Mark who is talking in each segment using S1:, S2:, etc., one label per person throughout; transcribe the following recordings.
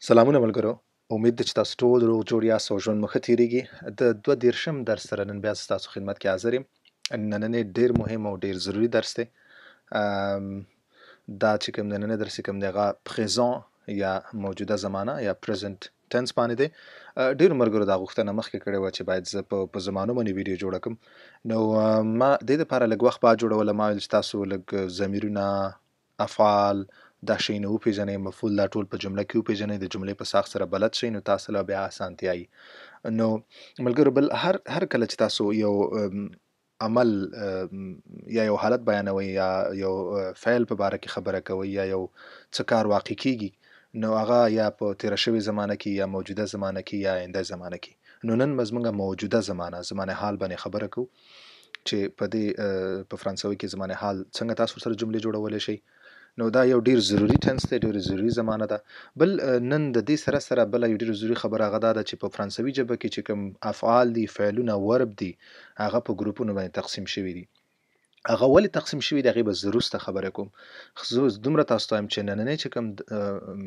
S1: سلامونه ملګرو، امید ده چې تاسو ټول روغ جوړ یاست او ژوند مو ښه تیریږي. د 32 درس سره نن بیا ستاسو خدمت کې حاضر یم. نننی ډیر مهم او ډیر ضروري درس دی. دا چې کوم نننی درس کوم دی هغه پریزون یا موجوده زمانه یا پریزنټ ټنس باندې دی. ډیرو ملګرو دا غوښتنه مخکې کړې وه چې باید زه په زمانو باندې ویډیو جوړه کړم، نو ما دې لپاره لږ وخت بعد جوړوله. ما ویل چې تاسو لږ ضمیرونه، افعال، دا شیونه وپیژنئ، مفعول دا ټول په جمله کې وپیژنئ، د جملې په ساخت سره بلد شئ، نو تاسو له بیا اسانتیا وي. نو ملګرو، بل هر کله چې تاسو یو عمل یا یو حالت بیانوئ یا یو فعل په باره کې خبره کوئ یا یو څه کار واقع کیږي، نو هغه یا په تیره شوې زمانه کې یا موجوده زمانه کې یا آینده زمانه کې. نو نن به زموږ موجوده زمانه، زمانه حال باندې خبره کوو چې په دې په فرانسوي کې زمانه حال څنګه تاسو سره جملې جوړولی شئ. نو دا یو ډیر ضروري ټنس دی، ډیر ضروري زمانه ده. بل نن د دې سره سره بله یو ډیر ضروري خبره هغه دا ده چې په فرانسوي ژبه کې چې کوم افعال دي، فعلونه، ورب دي، هغه په ګروپونو باندې تقسیم شوي دي. هغه ولې تقسیم شوي دي هغې به زه وروسته خبره کوم. زه دومره تاسو ته وایم چې نننی چې کوم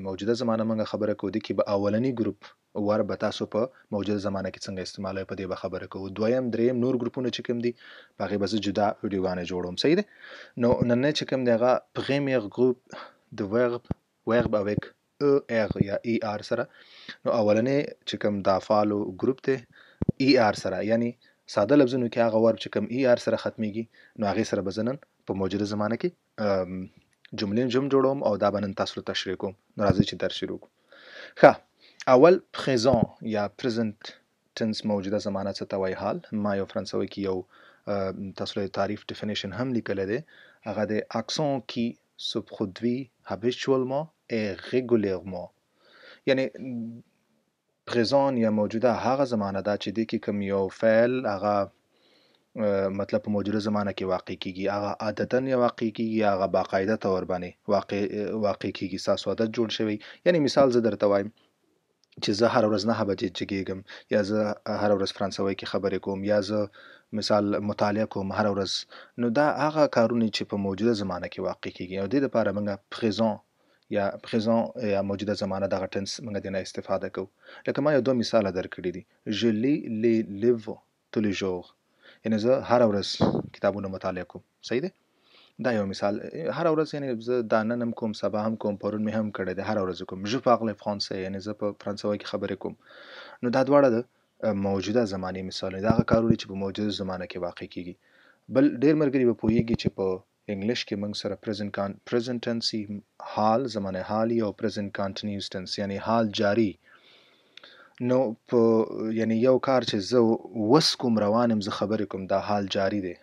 S1: موجوده زمانه موږ خبره کوو، دې کې به اولنی ګروپ ورب به تاسو په موجوده زمانه کې څنګه استعمالوئ په دې به خبره کوو. دویم، دریم نور ګروپونه چې کوم دي په هغې به زه جدا ویډیوګانې جوړوم. صحیح دی. نو نننی چې کوم دی هغه پریمیر ګروپ د ورب avec ER یا ER سره. نو اولنی چې کوم د افعالو ګروپ دی ER سره، یعنی ساده لفظونو کې هغه ورب چې کوم ER سره ختمیږي، نو هغې سره به زه نن په موجوده زمانه کې جملې جم جوړوم او دا به نن تاسو ته تشریح کوم. نو راځئ چې درس شروع کړو. اول پریزون یا پریزنټ ټنس موجوده زمانه څه ته وایي؟ حال. ما یو فرانسوي کې یو تاسو له تعریف ډیفینیشن هم لیکلی دی، هغه دی اکسون کی se produit habituellement et régulièrement. یعنی پریزون یا موجوده هغه زمانه ده چې دې کې کوم یو فعل هغه مطلب په موجوده زمانه کې واقع کیږي، هغه عادتاً یا واقع کیږي، هغه باقاعده طور باندې واقع کیږي، ستاسو عادت جوړ شوی. یعنی مثال زه درته وایم چې زه هره ورځ 9 بجې جګېږم، یا زه هره ورځ فرانسوي کې خبرې کوم، یا زه مثال مطالعه کوم هره ورځ. نو دا هغه کارونه چې په موجوده زمانه کې واقع کیږي، او دې لپاره موږ پریزون یا پریزون یا موجوده زمانه دغه ټنس موږ دې نه استفاده کوو. لکه ما یو دوه مثاله درکړي دي. Je lis les livres tous les jours، یعنی زه هره ورځ کتابونه مطالعه کوم. صحیح دی. دا یو مثال. هره ورځ یعنی زه دا نن هم کوم، سبا هم کوم، پرون مې هم کړی دی، هره ورځ کوم. Je parle français، یعنی زه په فرانسوي کې خبرې کوم. نو دا دواړه د موجوده زمانې مثالونه دي، هغه کارونه چې په موجوده زمانه کې واقع کیږي. بل ډېر ملګري به پوهیږي چې په انګلیش کې موږ سره present tense حال، زمانه حال او present continuous tense یعنی حال جاری. نو په یعنی یو کار چې زه وس کوم، روان یم، زه خبرې کوم، دا حال جاری دی.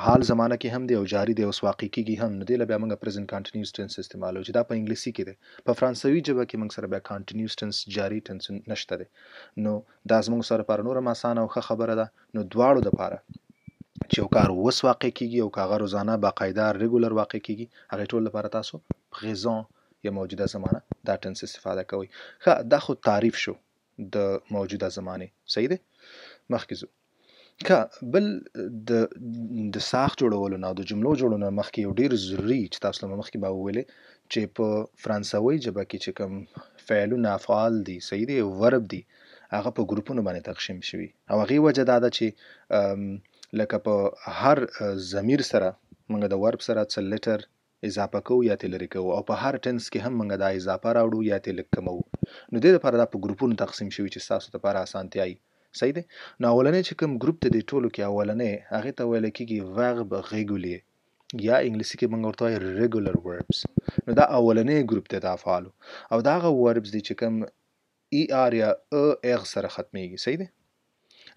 S1: حال زمانه کې هم دی او جاری دی، اوس واقع کیږي هم. نو دې له بیا موږ present continuous tense استعمالوو چې دا په انګلیسي کې دی. په فرانسوي ژبه کې موږ سره بیا continuous tense، جاری tense نشته دی. نو دا زموږ سره لپاره نوره هم اسانه او ښه خبره ده. نو دواړو دپاره چې یو کار اوس واقع کیږي او که هغه روزانه باقاعده ریګولر واقع کیږي، هغې ټول لپاره تاسو پریزون یا موجوده زمانه دا ټنس استفاده کوئ. دا خو تعریف شو د موجوده زمانې. صحیح دی. مخکې ځو. بل د ساخت جوړولو نه او د جملو جوړولو نه مخکې یو ډېر ضروري چې تاسو له مخکې به وویلې چې په فرانسوي ژبه کې چې کوم فعلونه افعال دي، صحیح دی، ورب دي، هغه په ګروپونو باندې تقسیم شوي. او هغې وجه دا ده چې لکه په هر ضمیر سره موږ د ورب سره څه لیټر اضافه کوو یا ترې لرې کوو، او په هر ټنس کې هم موږ دا اضافه راوړو یا ترې لږ کموو. نو دې دپاره دا په ګروپونو تقسیم شوي چې ستاسو دپاره اسانتیا وي. صحیح دی. نو اولنی چې کوم ګروپ دی دې ټولو کې اولنی هغې ته ویل کېږي verb régulier یا انګلیسي کې موږ ورته وایو regular verbs. نو دا اولنی ګروپ دی د افعالو، او دا هغه verbs دي چې کوم ER یا ER سره ختمیږي. صحیح دی.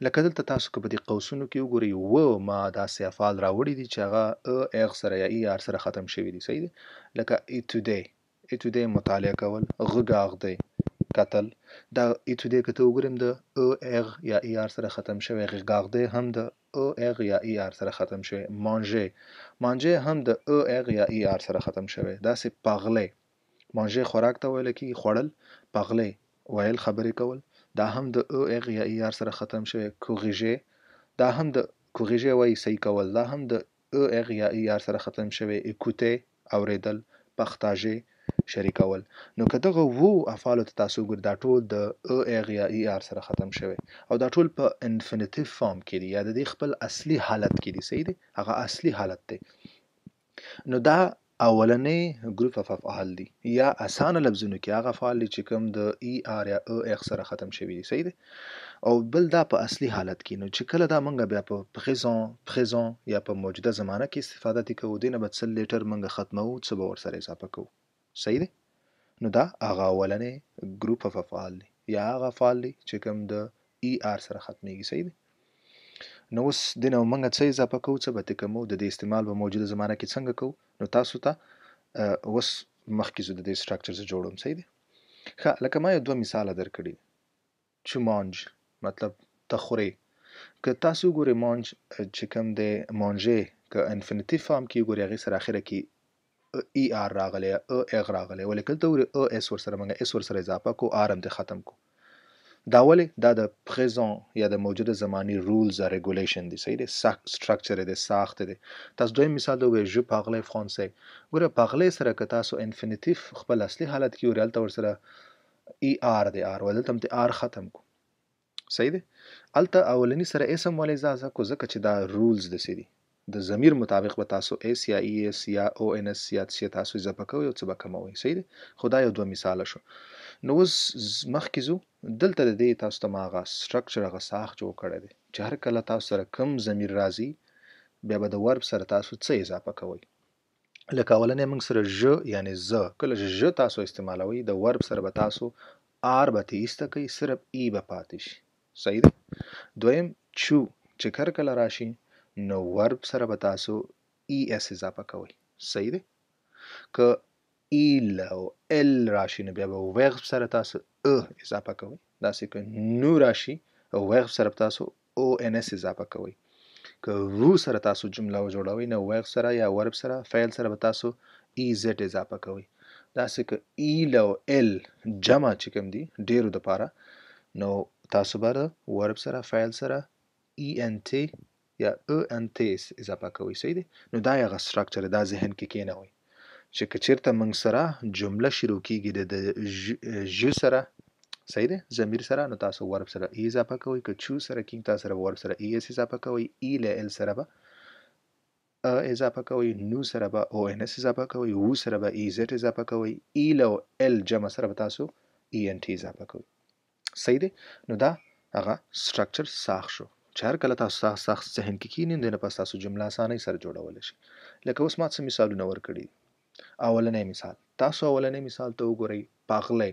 S1: لکه دلته تاسو که په دې قوسونو کې وګورئ، و ما داسې افعال راوړي دي چې هغه ER سره یا ER سره ختم شوي دي. صحیح دی. لکه étudier، étudier مطالعه کول، regarder کتل، دا étudier که ته وګورم د ER یا ER سره ختم شوی، regarder هم د ER یا ER سره ختم شوی، manger، manger هم د ER یا ER سره ختم شوی. داسې parler، manger خوراک ته ویل کېږي، خوړل، parler ویل خبرې کول، دا هم د ER یا ER سره ختم شوی. corriger، دا هم د corriger وایي صحیح کول، دا هم د ER یا ER سره ختم شوی. écouter اورېدل، partager شریکول. نو که دغه وو افعالو ته تاسو وګورئ، دا ټول د ا اغ یا ای آر سره ختم شوی او دا ټول په انفینیتیو فارم کې دي، یا د دې خپل اصلي حالت کې دي. صحیح دی، هغه اصلي حالت دی. نو دا اولنې ګروپ اف افعال دي، یا اسانه لفظونو کې هغه افعال دي چې کوم د ای آر یا ا اغ سره ختم شوي دي. صحیح دی. او بل دا په اصلي حالت کې. نو چې کله دا مونږ بیا په پریزون یا په موجوده زمانه کې استفاده دي کوو، دې نه به څه لیټر مونږ ختموو، څه به ورسره اضافه کوو. صحیح دی. نو دا هغه اولنې ګروپ اف افعال دي، یا هغه افعال دي چې کوم د ای آر سره ختمیږي. صحیح دی. نو اوس دې نه مونږ څه اضافه کوو، څه به ترې کموو، د دې استعمال به موجوده زمانه کې څنګه کوو، نو تاسو ته اوس مخکې زه د دې سټرکچر زه جوړوم. صحیح دی. ښه، لکه ما یو دوه مثاله درکړي. چې مانج مطلب ته خورې. که تاسو وګورئ مانج چې کوم دی، مانجې که انفینیتیو فارم کې وګورئ، هغې سره اخره کې ای آر راغلی یا ا اغ راغلی، ولې کلته وګورئ ا اس ورسره مونږ اس ورسره اضافه کو، آر هم ترې ختم کو. دا ولې؟ دا د پریزون یا د موجوده زماني رولز او ریګولیشن دی. صحیح دی، سټرکچر دی، ساخت دی. تاسو دویم مثال ته وګورئ، ژ پارلی فرانسې. ګوره پارلی سره که تاسو انفینیتیف خپل اصلي حالت کې وګورئ، هلته ورسره ای آر دی، آر، ولې دلته هم ترې آر ختم کو. صحیح دی. هلته اولني سره اس هم ولې اضافه کو؟ ځکه چې دا رولز داسې دي، د ضمیر مطابق به تاسو اس یا ای اس یا او ان اس یا څه تاسو اضافه کوئ او څه به کموئ. صحیح دی. خو دا یو دوه مثاله شو. نو اوس مخکې ځو، دلته د دې تاسو ته ما هغه سټرکچر، هغه ساخت جوړ کړی دی چې هر کله تاسو سره کوم ضمیر راځي بیا به د ورب سره تاسو څه اضافه کوئ. لکه اولنی موږ سره ژ یعنی زه، کله چې ژ تاسو استعمالوئ د ورب سره به تاسو آر به ترې ایسته کوئ، صرف ای به پاتې شي. صحیح دی. دویم چو چې هر کله راشي نو ورب سره به تاسو ای اس اضافه کوئ. صحیح دی. که ایل او ال راشي نو بیا به ورب سره تاسو ا اضافه کوئ. داسې که نو راشي ورب سره به تاسو او ان اس اضافه کوئ. که وو سره تاسو جمله جوړوئ نو ورب سره یا ورب سره فعل سره به تاسو ای زد اضافه کوئ. داسې که ایل او ال جمع چې کوم دي ډېرو دپاره، نو تاسو به ورب سره فعل سره ای ان تی یا ا ان تی اضافه کوئ. صحیح دی. نو دا هغه سټرکچر، دا ذهن کې کېنوئ چې که چېرته موږ سره جمله شروع کېږي د ژ سره، صحیح دی، ضمیر سره، نو تاسو ورب سره ای اضافه کوئ. که چو سره کېږي تاسو سره ورب سره ای اس اضافه کوئ. ای له ال سره به ا اضافه کوئ، نو سره به او ان اس اضافه کوئ، وو سره به ای زد اضافه کوئ، ای له ال جمع سره به تاسو ای ان ټي اضافه کوئ. صحیح دی. نو دا هغه سټرکچر ساخت شو چې هر کله تاسو ساخت ذهن کې کښېني، دې نه پس تاسو جمله اسانۍ سره جوړولی شئ. لکه اوس ما څه مثالونه ورکړي دي. اولنی مثال، تاسو اولنی مثال ته وګورئ، پاغلی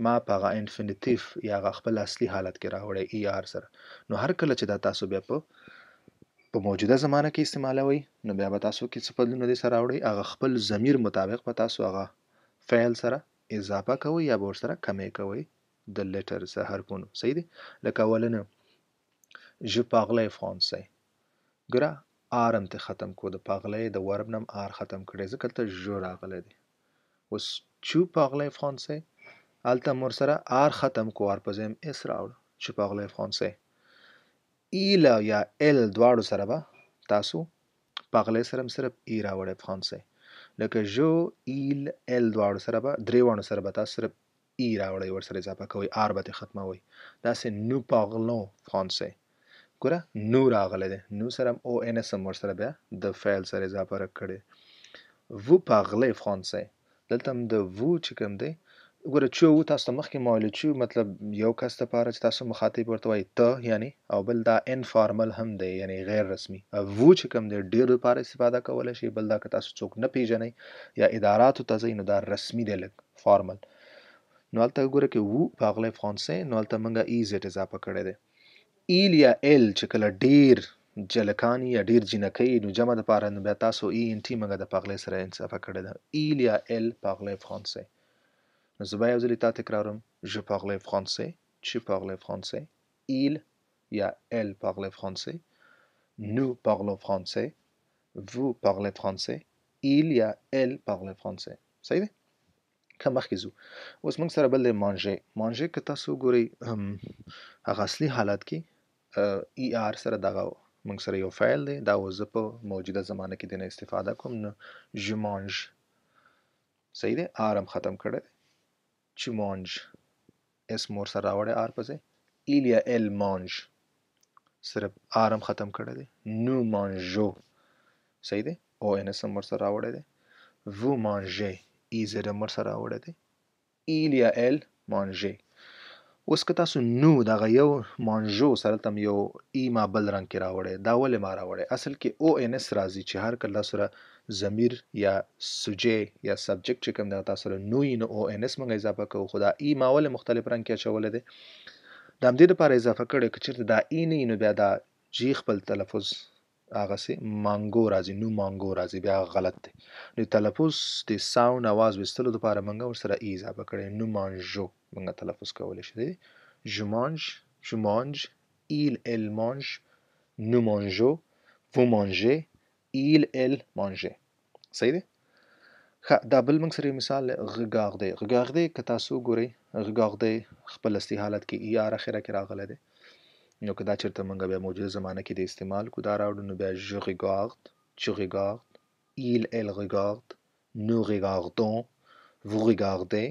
S1: ما په هغه انفینیتیف یا هغه خپل اصلي حالت کې راوړی ای آر سره. نو هر کله چې دا تاسو بیا په موجوده زمانه کې استعمالوئ، نو بیا به تاسو کې څه بدلونه دې سره راوړئ، هغه خپل ضمیر مطابق به تاسو هغه فعل سره اضافه کوئ یا به ورسره کمی کوئ د لیټر سره حرفونو. صحیح دی. لکه اولنی je parlais français، ګوره آر هم ترې ختم کړو، د پاغلی د ورب نه هم آر ختم کړی ځکه هلته ژ راغلی دی. اوس tu parlais français، هلته هم ورسره آر ختم کړو، آر په ځای هم اس راوړو، tu parlais français. ایل یا ال دواړو سره به تاسو پاغلی سره هم صرف ای راوړی فرانسې. لکه ژو ایل ال دواړو سره به، درې واړو سره به تاسو صرف ای راوړئ، ورسره اضافه کوئ، آر به ترې ختموئ. داسې نو پارلون فرانسې، ګوره نو راغلی دی، نو سره هم او ان اس هم ورسره بیا د فعل سره اضافه کړې. وو پارلې فرانسې، دلته هم د وو چې کوم دی، ګوره چو وو تاسو ته مخکې ما ویل چو مطلب یو کس دپاره چې تاسو مخاطب ورته وایي ته یعنی، او بل دا انفارمل هم دی یعنی غیر رسمي. وو چې کوم دی ډېرو دپاره استفاده کولی شي. بل دا که تاسو څوک نه پیژنئ یا اداراتو ته ځئ نو دا رسمي دی لږ فارمل. نو هلته ګوره که وو پارلې فرانسې، نو هلته موږ ای زیټ اضافه کړی دی. ایل یا ال چې کله ډېر جلکانی یا ډېر جینکۍ نو جمع دپاره، نو بیا تاسو ای ان ټي موږ د پارلې سره اضافه کړی ده، ایل یا ال پارلې فرانسې. نو زه به یو ځلې تا تکراروم، je parlais français, tu parlais français, il یا elle parlait français, nous parlons français, vous parlez français, il یا elle parlait français. صحیح دی؟ که مخکې ځو، اوس موږ سره بل دی مانژې. مانژې که تاسو وګورئ هغه اصلي حالت کې ای آر سره دغه موږ سره یو فعل دی، دا اوس زه په موجوده زمانه کې دې نه استفاده کوم، نو je mange. صحیح دی، آر هم ختم کړی دی. Tu manges، اس مور سره راوړی آر په ځای. Il یا elle mange، صرف آر هم ختم کړی دی. Nous mangeons، صحیح دی، او ان اس هم ورسره راوړی دی. Vous mangez، ای زد هم ورسره راوړی دی. Il یا elle mangez. اوس که تاسو نو دغه یو مانژو سره تم یو ای ما بل رنګ کې راوړی، دا ولې ما راوړی؟ اصل کې او ان اس راځي چې هر کله تاسو سره ضمیر یا سوجه یا سبجیکټ چې کوم دی تاسو سره نو یي، نو او ان اس موږ اضافه کوو. خو دا ای ما ولې مختلف رنګ کې اچولی دی؟ د همدې دپاره اضافه کړی که چېرته دا ای نه وي نو بیا دا جی خپل تلفظ هغسې مانګو راځي، نو مانګو راځي، بیا هغه غلط دی. نو تلفظ د ساوند اواز ویستلو دپاره موږ ورسره ای اضافه کړی، نو مانژو موږ تلفظ کولی شو. Je mange, tu manges, il, elle mange, nous mangeons, vous mangez, il, elle mangez. صحیح دی؟ ښه، دا بل موږ سره یو مثال دی، regardez. Regardez که تاسو وګورئ، regardez خپل اصلي حالت کې ای آر اخره کې راغلی دی. نو که دا چېرته موږ بیا موجوده زمانه کې د استعمال کو دا راوړو، نو بیا je regarde, tu regardes, il, elle regarde, nous regardons, vous regardez,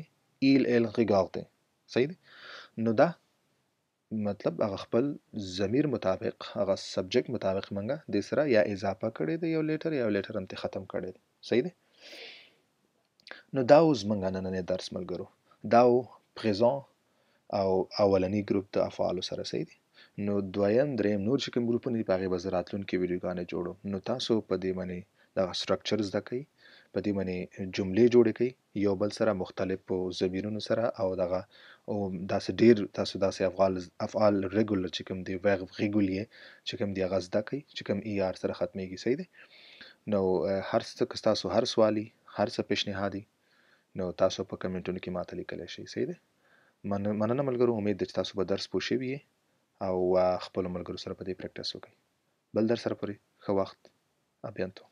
S1: il, elle regardez. صحیح دی؟ نو دا مطلب هغه خپل ضمیر مطابق، هغه سبجیکټ مطابق موږ دې سره یا اضافه کړی دی یو لیټر، یا یو لیټر هم ترې ختم کړی دی. صحیح دی؟ نو دا و زموږ نننی درس ملګرو، دا و پریزون او اولنی ګروپ د افعالو سره. صحیح دی؟ نو دویم دریم نور چې کوم ګروپونه دي په هغې به زه راتلونکې ویډیوګانې جوړوم. نو تاسو په دې باندې دغه سټرکچر زده کړئ، په دې باندې جملې جوړې کړئ یو بل سره مختلفو ضمیرونو سره، او دغه او داسې ډېر تاسو داسې افعال ریګولر چې کوم دی، ویرب ریګولیې چې کوم دی هغه زده کړئ چې کوم ای آر سره ختمېږي. صحیح دی؟ نو هر څه که ستاسو هر سوال وي، هر څه پیشنهاد وي، نو تاسو په کمنټونو کې ماته لیکلی شئ. صحیح دی؟ مننه ملګرو، امید دی چې تاسو به درس پوه شوي یئ او خپلو ملګرو سره په دې پریکټس وکړئ. بل درس سره پورې ښه وخت، à bientôt.